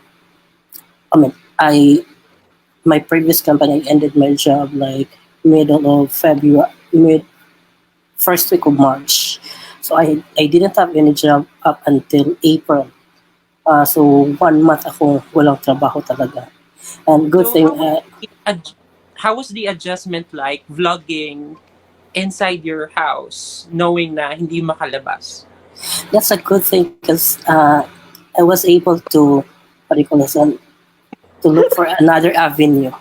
I mean, I my previous company, I ended my job like middle of February, mid first week of March. So I didn't have any job up until April. So 1 month ako walang trabaho talaga. And good So, thing, how was the adjustment like vlogging inside your house knowing na hindi makalabas? That's a good thing because I was able to, what do you call this, to look for another avenue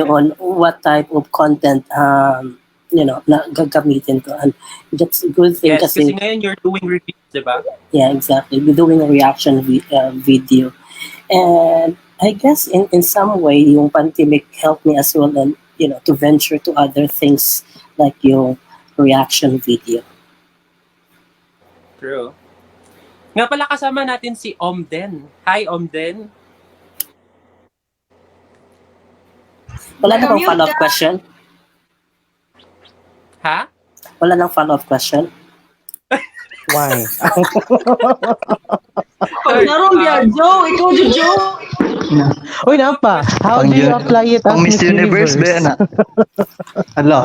on what type of content na gagamitin ko. And that's a good thing Yes, kasi kasi, ngayon you're doing reviews, di ba? Yeah, exactly. We're doing a reaction video. And I guess in some way, yung pandemic helped me as well and, to venture to other things like yung reaction video. True. Nga pala, kasama natin si Omden. Hi, Omden. Wala na bang Nakamute follow-up ka. Question? Ha? Wala nang follow-up question? Why? Pag narong biya, Joe, ikaw, Joe. Uy, Nampa, how Pang do you apply it as pang Miss Miss Universe Universe? ba na? Ala.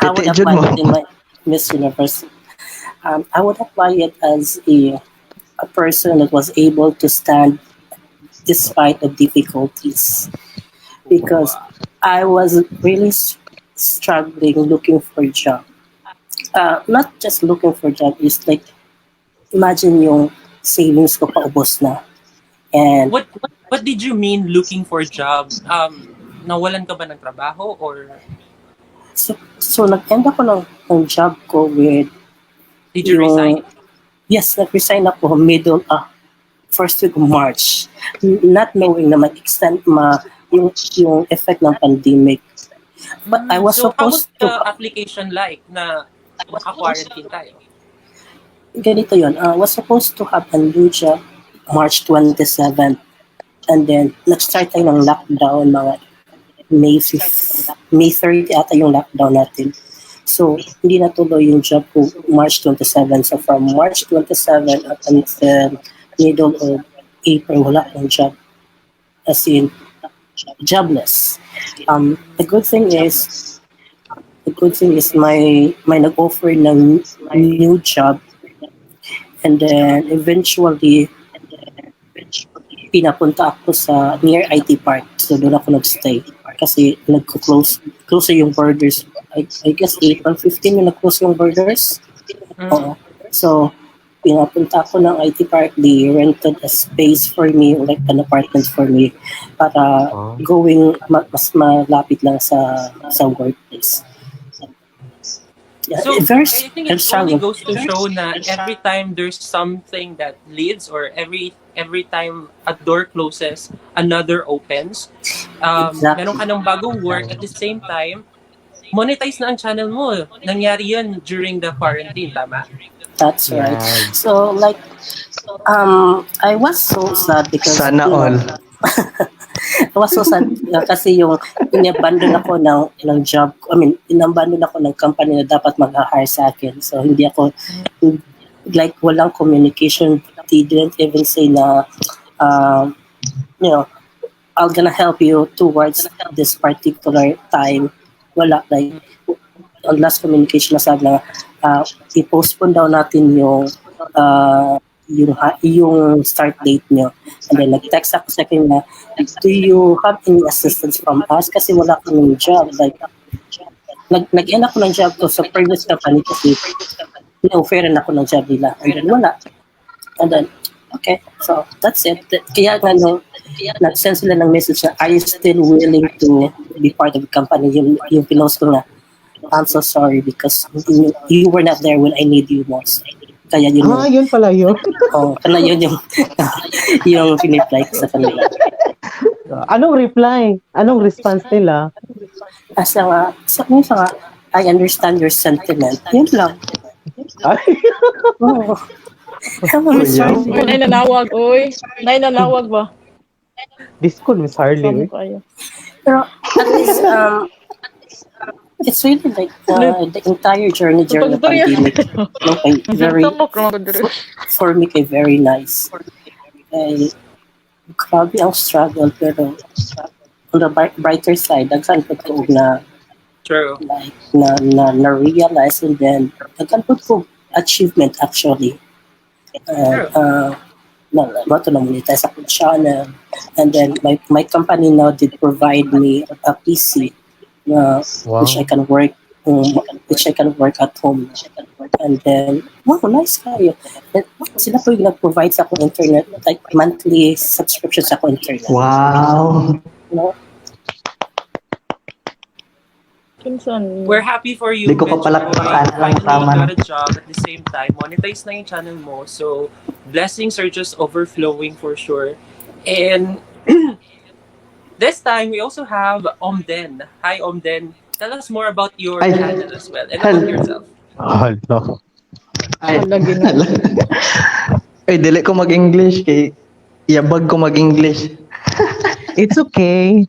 I would Piti jud apply mo. it in my Miss Universe. I would apply it as a person that was able to stand despite the difficulties, because I was really struggling looking for a job. Not just looking for a job, it's like imagine yung savings ko paubos na. And What did you mean looking for job? Nawalan ka ba ng trabaho or So nag-end ako ng job ko with did you yung- resign? Yes, nag-resign ako middle, first week of March. Not knowing na mag-extend yung effect ng pandemic. But I was So how was supposed to the application like na naka-quarantine tayo? Ganito yun, I was supposed to have a new job March 27. And then, nag-start tayo ng lockdown mga May 5, May 30 ata yung lockdown natin. So, hindi natuloy yung job ko March 27. So, from March 27 up until middle of April, wala akong job. As in, jobless. The good thing is may nag-offer ng new job, and then eventually pinapunta ako sa near IT Park. So doon ako nagstay kasi nagko-close close yung borders. I guess April 15 yung nag-close yung borders. Oo. So pinapunta ako ng IT Park, they rented a space for me, like an apartment for me, para going mas malapit lang sa workplace. Yeah, So, very I think very it only struggle. goes to show na every time there's something that leads or every time a door closes, another opens. Meron ka ng bagong work at the same time, monetize na ang channel mo. Nangyari yun during the quarantine, tama? That's right. So like, I was so sad because Sana all. I was so sad kasi yung inabandon ako ng job ko. I mean, inabandon ako ng company na dapat mag-hire sa akin. So hindi ako, like, walang communication. They didn't even say na I'm gonna help you towards this particular time. Wala, like on last communication na sabi na i-postpone daw natin yung start date nyo. And then nag-text ako sa kanya, "Do you have any assistance from us? Kasi wala kaming job." Like, nag-end ako ng job ko sa previous company kasi in-offeran ako ng job nila. And then wala. And then, okay, so that's it. Kaya nga no, nag-send sila ng message na, "Are you still willing to be part of the company?" Yung pinost ko nga, "I'm so sorry because you were not there when I need you most." Kaya yun, Ah, yun pala yun. Oh, kaya yun yung pinreply ko sa kanila. Anong reply? Anong response nila? Asa nga, sa nga, "I understand your sentiment." Yun lang. Ay. Oo. Come on, sorry. Uy, nay nanawag, uy. Nay nanawag ba? Disco, Miss Harley. Sama Uy. kayo. Pero at least, it's really like the entire journey during the Pag-storya. Pandemic. No, kay very, Samok naman ko diri. For me, kay very nice. Kay, grabe ang struggle, pero on the brighter side, daghan pud ko og na True. Like na realize and then daghan pud ko achievement actually. Na to na monetize akong channel and then my company now did provide me a PC na which I can work at home and then, wow, nice kayo. And sila po yung nag-provide sa akong internet, like monthly subscription sa akong internet. Wow. No? Kinsan? We're happy for you, Di ko pa Medyo. palakpakan lang Finally tama. Got a job at the same time. Monetize na yung channel mo. So, blessings are just overflowing for sure. And this time, we also have Omden. Hi, Omden. Tell us more about your Ay. Channel as well and about yourself. Hala. Ay, Lagi na. Ay, dili ko mag-English kay yabag ko mag-English. It's okay.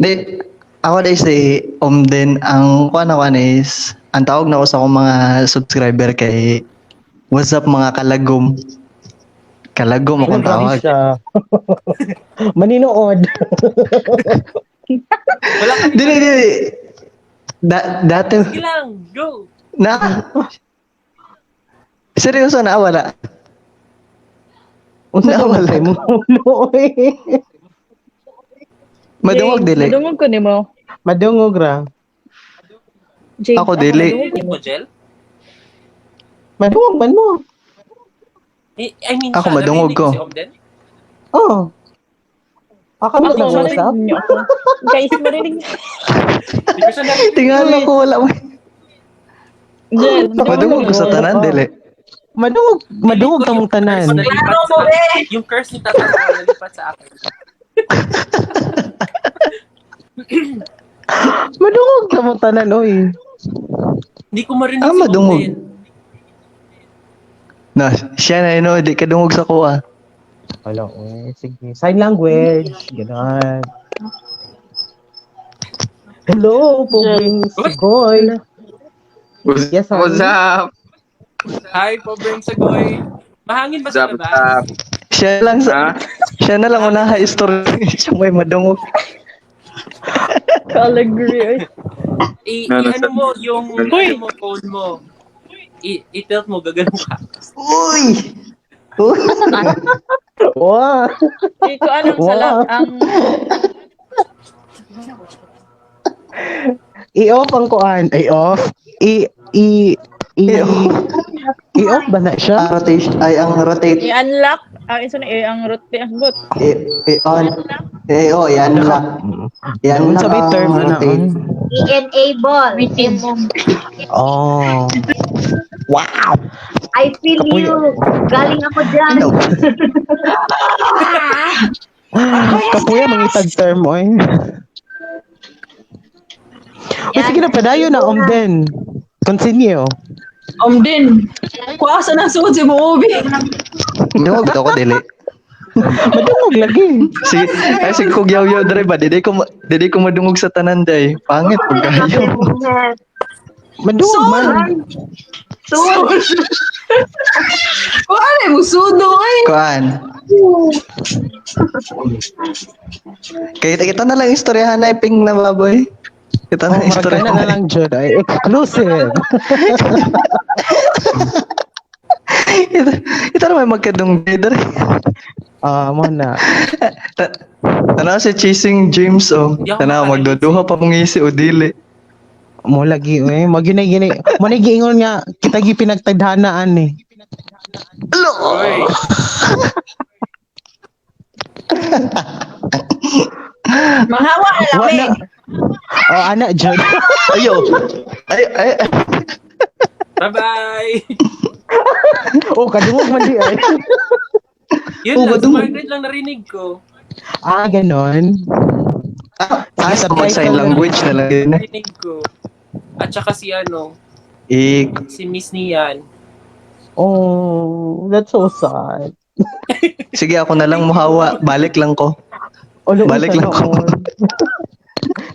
Di, ako di si Omden, ang kuan ako is, ang tawag na ko sa akong mga subscriber kay "What's up, mga kalagom." Kalagom akong Grabe tawag. siya. Maninood. Wala kami. Dili, dili. Dati, Sige lang, go! Na, seryoso na, wala. Unsa Na, na wala. Mo ulo eh. Madungog, James, dili. madungog ko nimo. Madungog ra. James, Ako, dili. Madungog Mo, nimo. Jel? Madungog man mo. I mean, Ako, siya, madungog narinig ko. si Omden? Oh. Ako Ako, nag-usap. marinig niyo ako. Guys, marinig niyo. Hindi ko siya narinig. Tingala ko, wala mo. Jel, Madungog ko sa tanan, dili. Madungog, madungog Feeling ko kamong yung curse tanan. nalipat Klaro mo, eh. Yung curse ni Tata ko nalipat sa akin. Madungog kamong tanan, oy. Hindi ko marinig Ah, si madungog. Omden. Na, siya na yun, di ka dungog sa kuha. Wala, oy. Sige. Sign language. Ganon. Hello, Pobreng Sigoy. Yes, What's honey. up? Hi, Pobreng Sagoy. Mahangin ba What's sa up? What's labas? up? Siya lang sa, Ha? Siya na lang unaha istorya. Siya may madungog. Allegory. Oy. No, no, I ano mo yung Uy! ano mo, phone mo. I-tilt mo, gaganon ka. Uy! Uy! Wow. Di ko anong Wow. sala ang I-off ang kuan. Ay, off. I, I, I, I-off ba na siya? Ang rotation, ay, ang rotate. I-unlock ang isa na eh, ang rote ang bot. I-on. Eh, oh, i-unlock. I-unlock Unsa may ang term na na? Rotate. I-enable. Oh. Wow. I feel Kapuyo. you. Galing ako dyan. No. Kapuya mangitag term oy. Uy, sige na padayon na, Omden. Continue. Omden. Kuha sa nasuod si Muubi. Dungog to ko, dili. Madungog lagi. Si, ay, sige kog yaw-yaw dre ba? Dili ko madungog sa tanan day. Pangit pag kayo. Madungog man. Sud. Kuha na mo sudo eh. Kuan. Kaya kita na lang istoryahan na iping na baboy. Kita na Oh, istorya. na lang jud ay exclusive. Ito na may magkadong dere. Ah, mo na. Tanaw si Chasing James oh. Tanaw magduduha pa mong isi o dili. Mo lagi eh maginay gini. Mo ni giingon nga kita gi pinagtadhanaan eh. Uy. Manghawa na lang Wa na. Oh, ana jud. Ayo. Ay ay. Bye-bye! Oh, kadungog man di ay. Yun Oh, lang, si kadungog. Margaret lang narinig ko. Ah, ganon. Ah, sa sign language na lang yun. Narinig ko. At saka si ano, Eh, si Miss Nian. Oh, that's so sad. sige ako na lang muhawa. Balik lang ko. Olo, Balik lang sana ko. all.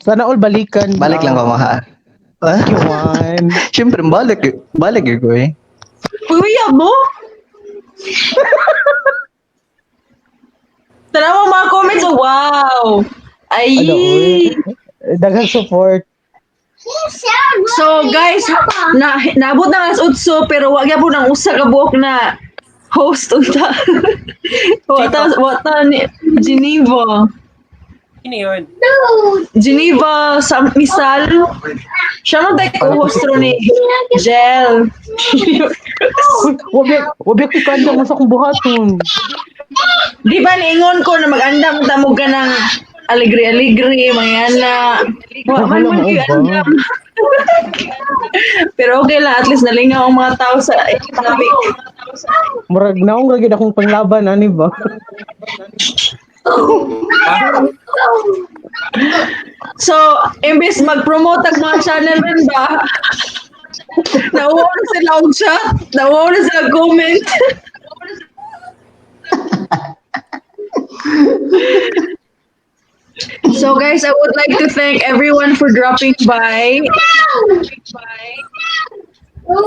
Sana all balikan. Balik lang ko maha. Yuan. Siyempre, balik. Balik ko eh. Uy, mo? Tanawa mga comments, oh, wow! Ay! Ano, uy. Daghang support. So guys, na naabot na alas 8 pero wa gyapon ang usa ka buok na host unta. Wa ta ni Geneva. Sino yun? Geneva sa Misal. Siya man tay co-host ro ni Gel. Wabi ko kanda mo sa akong buhaton. Di ba niingon ko na mag-andam ta mo ka ng alegre-alegre, mga ana. Wa man man gyud andam. Pero okay lang, at least nalingaw ang mga tao sa topic. Murag naong ra gyud akong panglaban ani ba? So, imbes mag-promote ang mga channel rin ba? Nauwaw na sila og chat, nauwaw na sila comment. So guys, I would like to thank everyone for dropping by.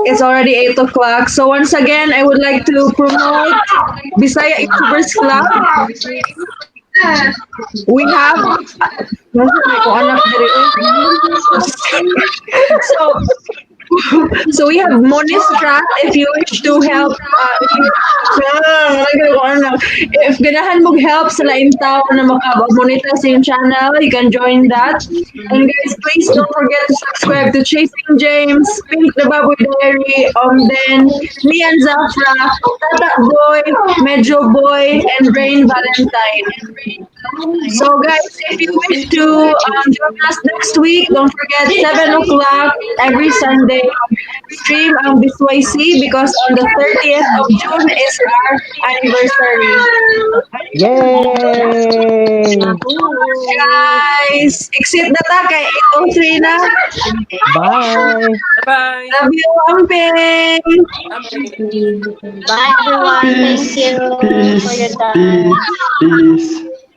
It's already 8 o'clock. So once again, I would like to promote Bisaya YouTubers Club. We have so we have Monistrat if you wish to help if you, if ganahan mo help sa laing tao na maka-monetize yung channel, you can join that. And guys, please don't forget to subscribe to Chasing James, Pink the Baboy Diary, Omden, Me and Zafra, Tata Boy, Medyo Boy, and Rain Valentine. So guys, if you wish to join us next week, don't forget 7 o'clock every Sunday, stream ang BSYC because on the 30th of June is our anniversary. Yay! Guys, exit na ta kay 8:03 na. Bye! Bye! Love you, Amping! Bye everyone. Thank you for your time. Peace. Peace.